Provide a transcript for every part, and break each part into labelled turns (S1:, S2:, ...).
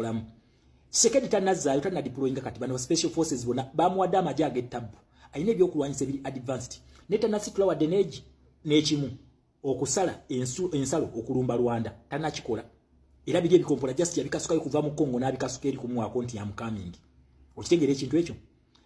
S1: Kikolamu. Tshisekedi tanazzaayo, tanadeployinga. Kati bano special forces bonna bamuwadde amagye ag'ettabbu, alina ebyokulwanyisa ebiri advanced, naye tanasitula wadde neegi n'ekimu okusala ensalo okulumba Rwanda. Tanakikola. Era biri ebikompola just yabikasukayo kuva mu Congo n'abikasuka eri kumuwaako nti am coming. Okitegeera ekintu ekyo?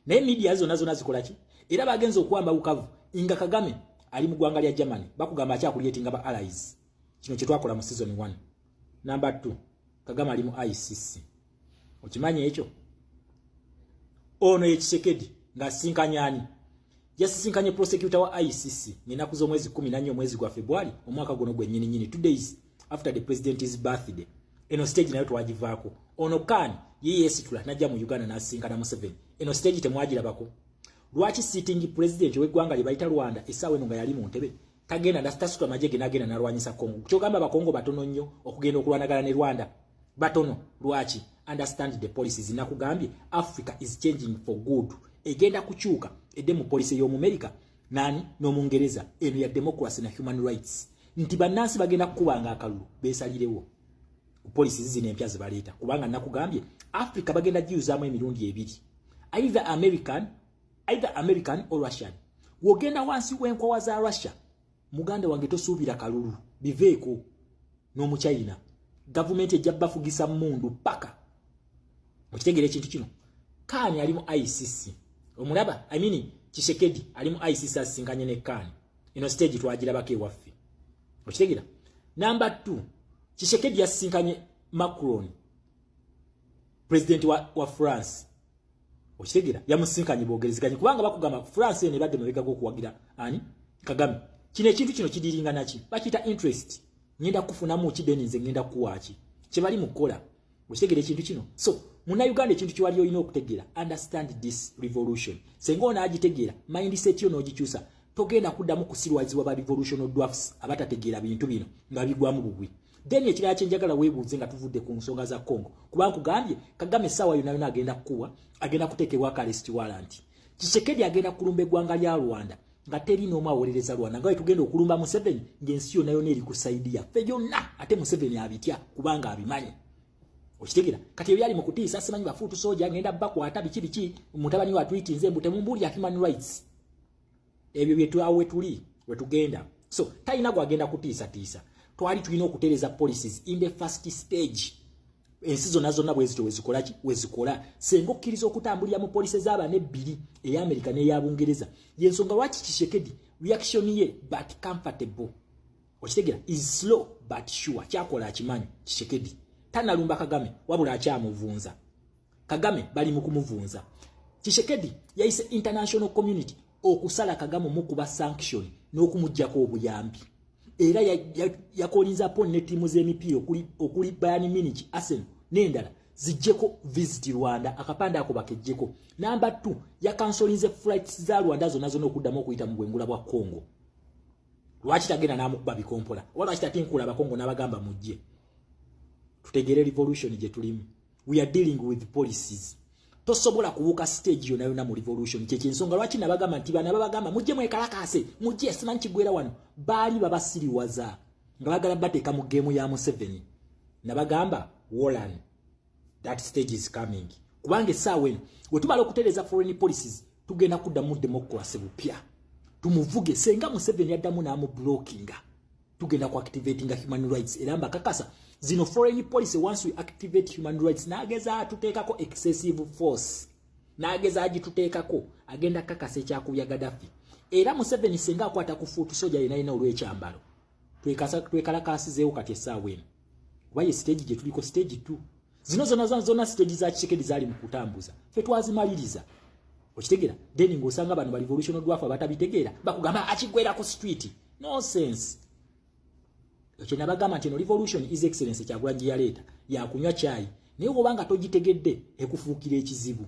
S1: Naye media zonna zonna zikola ki? Era bagenza okuwamba Bukavu nga Kagame ali mu ggwanga lya Germany. Bakugamba akyacreatinga ba allies. Kino kye twakola mu season 1. Number 2, Kagame ali mu ICC. Okimanyi ekyo? Ono ye Tshisekedi ng'asisinkanye ani? Yasisinkanye prosecutor wa ICC ng'ennaku z'omwezi 14 omwezi gwa February omwaka guno gwe nnyini nnyini, 2 days after the president's birthday. Eno stage nayo twagivaako. Ono Khan ye yeesitula n'ajja mu Uganda n'asisinkana Museveni. Eno stage temwagirabako. Lwaki sitting president w'eggwanga lye bayita Rwanda essaawa eno nga yali mu ntebe tagenda, tasitula magye ge n'agenda n'alwanyisa Congo? Kyogamba Abakongo batono nnyo okugenda okulwanagana ne Rwanda? Batono. Lwaki? Understand the policies. Nakugambye Africa is changing for good. Egenda kukyuka edde mu policy y'Omumerika nani n'Omungereza, eno ya democracy na human rights, nti bannansi bagenda kukubanga akalulu beesalirewo ku policies zino empya zebaleeta. Kubanga nakugambye Africa bagenda giyuzaamu emirundi ebiri, either American or Russian. Wogenda wansi w'enkwawa za Russia, muganda wange, tosuubira kalulu. Biveeko. N'Omuchina gavumenti ejja bafugisa mundu paka. Okitegeera ekintu kino? Khan ali mu ICC, omulaba? I mean, Tshisekedi ali mu ICC, asisinkanye ne Khan. Eno stage twagirabako ewaffe. Okitegeera? Number 2, Tshisekedi yasisinkanye Macron, president wa France. Okitegeera? Yamusisinkanye boogerezeganye, kubanga bakugamba France eno ebadde mabega g'okuwagira ani? Kagame. Kino ekintu kino kidiringa naki? Bakiyita interest. Ngenda kufunamu ki? Then nze ngenda kuwaaki? Kyebali mu kukola. Okitegeera ekintu kino? So Munnayuganda, ekintu kiwali olina okutegeera, understand this revolution. Senga onaagitegeera, mindset yo n'ogikyusa, togenda kuddamu kusirwazibwa ba revolutional dwarfs abatategeera bintu bino nga bigwamu bugwi. Then ekirala kyenjagala weebuuze nga tuvudde ku nsonga za Congo, kuba nkugambye Kagame essaawa yonna yonna agenda kukuwa, agenda kuteekebwako arrest warrant. Tshisekedi agenda kulumba eggwanga lya Rwanda nga teri n'omu awolereza Rwanda, nga wetugenda okulumba Museveni ng'ensi yonna yonna eri ku side yaffe yonna. Ate Museveni abitya kubanga abimanyi. Okitegera? Kati ebyo byali mu kutiisa, simanyi ba foot soldier ngenda bakwata, biki biki. Mutabani wa tweetinze mbu temumbuulira human rights. Ebyo byetwawe wetuli wetugenda. So talina gwagenda kutiisatiisa. Twali tulina okutereeza policies in the first stage. Ensi zonna zonna bwe zityo wezikola ki? Wezikola. Senga okkiriza okutambulira mu policy z'abaana ebbiri, ey'Amerika n'eya Bungereza, yensonga lwaki Tshisekedi reaction ye but comfortable. Okitegera? Is slow but sure. Kyakola akimanyi. Tshisekedi tanalumba Kagame, wabula akyamuvunza. Kagame bali mu kumuvunza. Tshisekedi yayise international community okusala Kagame mukuba sanction n'okumugjako obuyambi. Era yakolinza po ne ttiimu z'emipiira okuli Bayern Munich, Arsenal n'endala zijjeko Visit Rwanda, akapande ako bakejjeko. Number 2, yacancelinze flights za Rwanda zonna zonna okuddamu okuyita mu bwengula bwa Congo. Lwaki tagenda n'amukuba bikompola, oba lwaki tatinkula Abakongo n'abagamba mujje tutegere revolution gye tulimu? We are dealing with policies. Tosobola kubuuka stage yonna yonna mu revolution. Kyekyensonga lwaki nabagamba nti bana babagamba mujje mwekalakaase, mujje, simanyi kigwera wano, baali babasiriwaza nga bagala bateeka mu game ya Museveni. Nabagamba wolan that stage is coming, kubanga essaawa eno we tumala okutereeza foreign policies, tugenda kuddamu democracy bupya tumuvuge. Senga Museveni addamu n'amublockinga, tugenda ku activatinga human rights. Era mbakakasa, zino foreign policy, once we activate human rights, n'ageza atuteekako excessive force, n'ageza agituteekako, agenda kakasa ekyakubya Gaddafi. Era Museveni senga akwata ku foot soldier yena yina olw'ekyambalo, twekalakasizeewo kati essaawa eno, kuba ye stage gye tuliko, stage 2. Zino zonna zonna stage za Tshisekedi zaali mu kutambuza, ffe twazimaliriza. Okitegeera? Then ng'osanga bano ba revolution dwarf abatabitegeera bakugamba akigwera ku street. Nonsense. Ekyo nabagamba nti eno revolution His Excellence Kyagulanyi yaleeta yakunywa kyayi, naye obanga togitegedde ekufuukira ekizibu.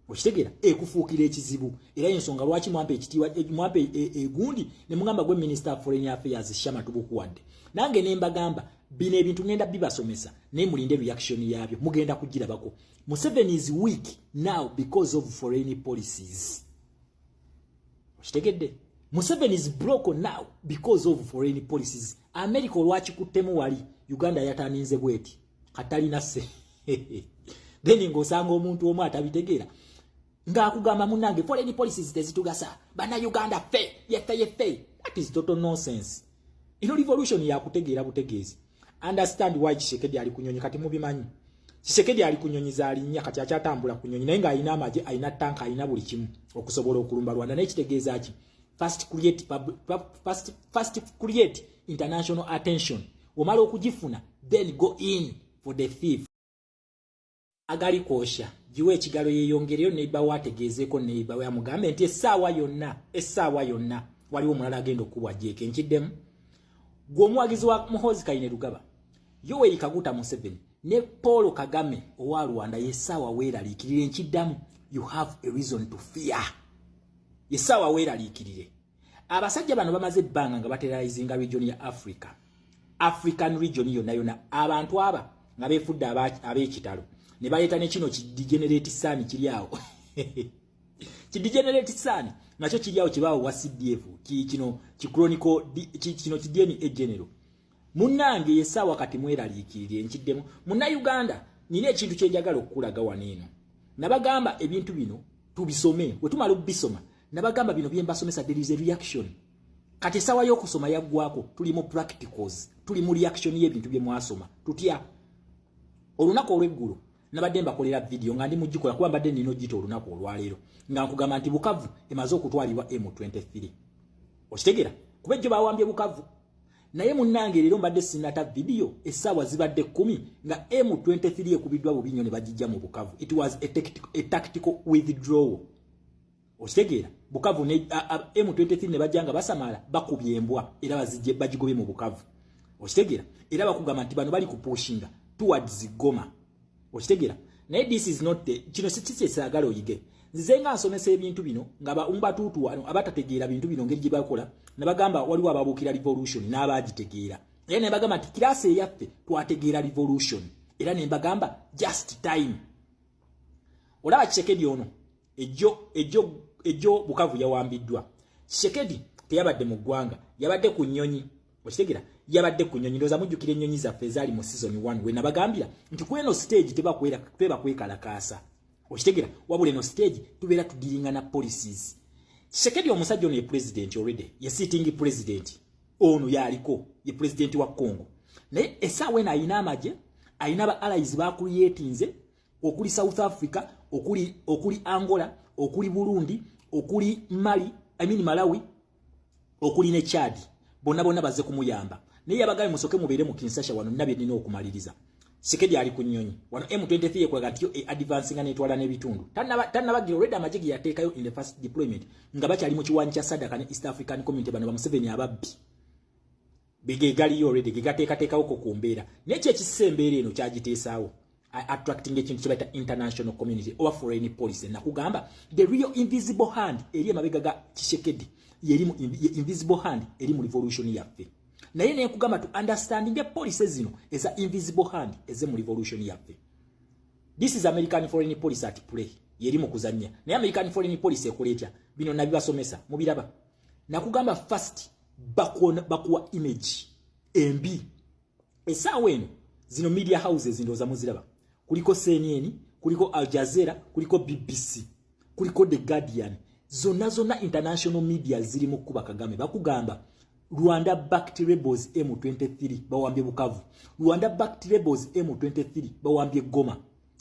S1: Okitegeera? Ekufuukira ekizibu. Era ensonga lwaki mwampa ekitiibwa, mwampa egundi ne mugamba gwe Minister of Foreign Affairs Shama tubukuwadde, nange ne mbagamba bino ebintu ngenda bibasomesa, naye mulinde reaction yaabyo, mugenda kugirabako. Museveni is weak now because of foreign policies. Okitegedde? Museveni is broken now because of foreign policies. America olwakikuttemu wali Uganda yataninze bweti katalina se. Then ng'osanga omuntu omu atabitegeera ng'akugamba, "Munnange, foreign policies tezitugasa, Bannayuganda ffe yeffe yeffe." That is total nonsense. Ino revolution yakutegeera butegeezi. Understand why Tshisekedi ali kunyonyi. Kati mubimanyi, Tshisekedi ali kunyonyi zaalinnya, kati akyatambula ku nyonyi, naye ng'alina amagye, alina tanka, alina buli kimu okusobola okulumba Rwanda. Naye kitegeeza ki? First create international attention. Omala okugifuna, then go in for the thief. Agali kwosha giwe ekigalo yeeyongereyo. Neighbor we ategeezeeko neighbor we, amugambe nti essaawa yonna, essaawa yonna waliwo omulala agenda okubwa jeeke. Nkiddemu, gwe omuwagizi wa Muhoozi Kainerugaba, Yoweri Kaguta Museveni ne Paul Kagame owa Rwanda, yessaawa weeraliikirire. Nkiddamu, you have a reason to fear. Yessaawa weeraliikirire. Abasajja bano bamaze ebbanga nga baterrorizinga region ya Africa, African region yonna yonna. Abantu aba nga beefudde ab'ekitalo ne baleeta ne kino kidegenerate son kiri awo, kidegenerate son nakyo kiri awo kibaawo wa CDF kino kichronicle kino ki DNA general. Munnange, yessaawa kati mweraliikirire. Nkiddemu, Munnayuganda, nina ekintu kyenjagala okukulaga wano eno. Nabagamba ebintu bino tubisome, bwe tumala okubisoma, nabagamba bino byembasomesa, there is a reaction. Kati essaawa y'okusoma yaggwako, tuli mu practicals, tuli mu reaction y'ebintu bye mwasoma. Tutya? Olunaku olw'eggulo nabadde mbakolera video nga ndi mugikola kuba mbadde nina ogiyita olunaku olwaleero, nga nkugamba nti Bukavu emaze okutwalibwa M23. Okitegeera? Kuba ejjo bawambye Bukavu. Naye munnange, leero mbadde sinata video, essaawa zibadde 10 nga M23 ekubiddwa bubi nnyo ne bagijja mu Bukavu. It was a tactical withdrawal. Okitegeera? Bukavu ne M23 ne bajja nga basamala, bakubye embwa era bagigobye mu Bukavu. Okitegeera? Era bakugamba nti bano bali kupushinga towards Goma. Okitegeera? Naye this is not the, kino si kyesaagala oyige. Nzize nga nsomesa ebintu bino nga baumbatuutu wano abatategeera bintu bino ngeri gye bakola. Ne bagamba waliwo ababuukira revolution n'abagitegeera, era ne bagamba nti class eyaffe twategeera revolution. Era ne mbagamba just time. Olaba Tshisekedi ono, ejjo ejjo ejjo Bukavu yawambiddwa. Tshisekedi teyabadde mu ggwanga, yabadde ku nnyonyi. Okitegeera? Yabadde ku nnyonyi. Ndowooza mujjukira ennyonyi zaffe ezaali mu season 1, we nabagambira nti kweno stage teba kwekalakaasa. Okitegeera? Wabula eno stage tubeera tudealinga na policies. Tshisekedi omusajja ono ye president already, ye sitting president ono yaliko, ye president wa Congo. Naye essaawa eno ayina amagye, ayina ba allies bacreatinze, okuli South Africa, okuli Angola, okuli Burundi, okuli Mali, I mean Malawi, okuli ne Chad. Bonna bonna bazze kumuyamba, naye yabagaye, "Musoke mubeere mu Kinshasa wano, nabye nina okumaliriza." Tshisekedi ali ku nnyonyi wano, M23 ekulaga nti yo e advancing n'etwala n'ebitundu. Tannabagira already amagye ge yateekayo in the first deployment nga bakyali mu kiwanyi kya SADC ne East African Community. Bano ba Museveni ababbi begegaliyo already ge gateekateekawoko ku mbeera. Naye ki ekissa embeera eno kyagiteesaawo? Attracting ekintu kye bayita international community oba foreign policy. Nakugamba the real invisible hand eri emabega ga Tshisekedi, yeri mu invisible hand eri mu revolution yaffe. Naye nekugamba to understanding the policy zino eza invisible hand eze mu revolution yaffe. This is American foreign policy at play, yeri mu kuzannya. Naye American foreign policy ekola etya? Bino nabibasomesa, mubiraba. Nakugamba first bakuwa image embi. Essaawa eno zino media houses ndowooza muziraba, kuliko CNN, kuliko Al Jazeera, kuliko BBC, kuliko The Guardian, zonna zonna international media ziri mu kuba Kagame. Bakugamba Rwanda backed rebels M23 bawambye Bukavu, Rwanda backed rebels M23 bawambye Goma.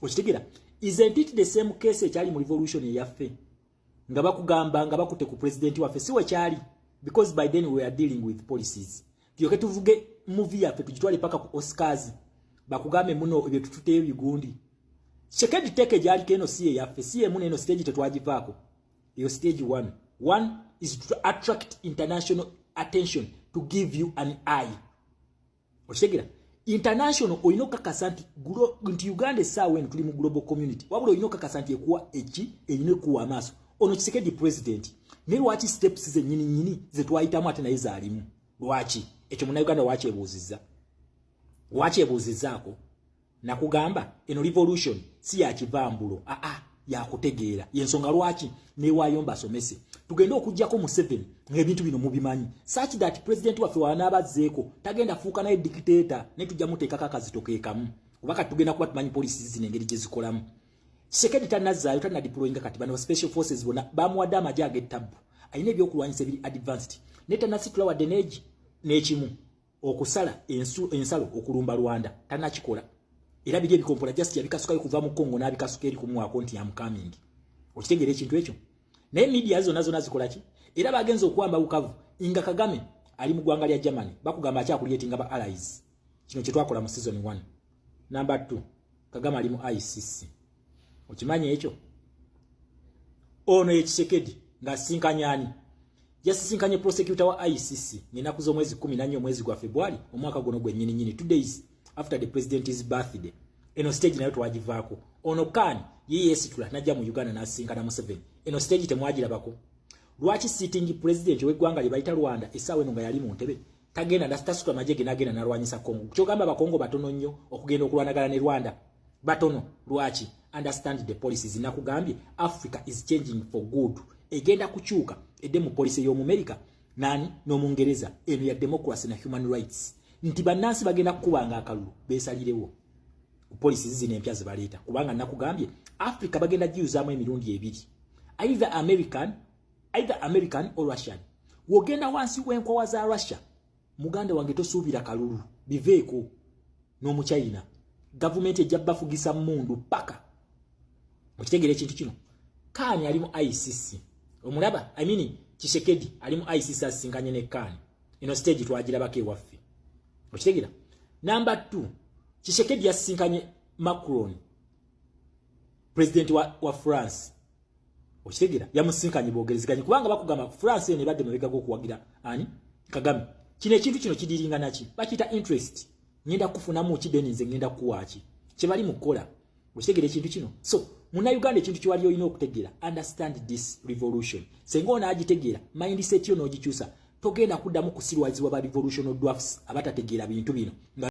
S1: Okitegeera? Isn't it the same case ekyali mu revolution eyaffe, nga bakugamba nga bakute ku president waffe? Si wekyali? Because by then we are dealing with policies. Tulyoke tuvuge movie yaffe tugitwale paka ku Oscars, bakugambe muno ebyo tututeyo bigundi. Tshisekedi teke gyaliko eno si eyaffe, si emu neno stage tetwagivaako. Eyo stage one. One is to attract international attention, to give you an eye. Okitegeera? International olina okukakasa nti Uganda essaawa eno tuli mu global community. Wabula olina okukakasa nti ekuwa eki, erina ekuwa amaaso. Ono Tshisekedi president, naye lwaki steps zennyini nnyini zetwayitamu ate naye zaalimu? Lwaki ekyo Munnayuganda wakyebuuzizza, wakyebuuzizzaako? Nakugamba eno revolution si yakivambulo, aa, yakutegeera. Yensonga lwaki newaayo mbasomese tugende okugjako Museveni ng'ebintu bino mubimanyi, such that president waffe wanaabazzeeko tagenda fuuka naye dictator, naye tujja muteekako akazito ke kamu. Kuba kati tugenda kuba tumanyi policies zino engeri gye zikolamu. Tshisekedi tanazzaayo, tanadeployinga. Kati bano special forces bonna bamuwadde amagye ag'ettabbu, alina ebyokulwanyisa ebiri advanced, naye tanasitula wadde neegi n'ekimu okusala ensalo okulumba Rwanda. Tanakikola. Era biri ebikompola just yabikasukayo kuva mu Congo n'abikasuka eri kumuwaako nti am coming. Okitegeera ekintu ekyo? Naye media zonna zonna zikola ki? Era bagenza okuwamba Bukavu nga Kagame ali mu ggwanga lya Germany. Bakugamba akyacreatinga ba allies. Kino kye twakola mu season 1. Number 2, Kagame ali mu ICC. Okimanyi ekyo? Ono ye Tshisekedi ng'asinkanye ani? Yasisinkanye prosecutor wa ICC ng'ennaku z'omwezi 14 omwezi gwa February omwaka guno gwe nnyini nnyini, 2 days after the president's birthday. Eno stage nayo twagivaako. Ono Khan ye yeesitula n'ajja mu Uganda n'asisinkana Museveni. Eno stage temwagirabako. Lwaki sitting president w'eggwanga lye bayita Rwanda essaawa eno nga yali mu ntebe tagenda, tasitula magye ge n'agenda n'alwanyisa Congo? Kyogamba Abakongo batono nnyo okugenda okulwanagana ne Rwanda? Batono. Lwaki? Understand the policies. Nakugambye Africa is changing for good. Egenda kukyuka edde mu policy y'Omumerika nani n'Omungereza, eno ya democracy na human rights, nti bannansi bagenda kukubanga akalulu beesalirewo policies zino empya zebaleeta. Kubanga nakugambye Africa bagenda giyuzaamu emirundi ebiri, either American or Russian. Wogenda wansi w'enkwawa za Russia, muganda wange, tosuubira kalulu, biveeko. N'Omuchina, gavumenti ejja bafugisa mundu paka. Okitegeera ekintu kino? Khan ali mu ICC, omulaba? I mean, Tshisekedi ali mu ICC, asisinkanye ne Khan. Eno stage twagirabako ewaffe. Okitegeera? Number 2, Tshisekedi yasisinkanye Macron, president wa France. Okitegeera? Yamusisinkanye boogerezeganye, kubanga bakugamba France eno ebadde mabega g'okuwagira ani? Kagame. Kino ekintu kino kidiringa naki? Bakiyita interest. Ngenda kufunamu ki? Then nze ngenda kuwaaki? Kyebali mu kukola. Okitegeera ekintu kino? So Munnayuganda, ekintu kiwali olina okutegeera, understand this revolution. Senga onaagitegeera, mindset yo n'ogikyusa, togenda kuddamu kusirwazibwa ba revolutional dwarfs abatategeera bintu bino nga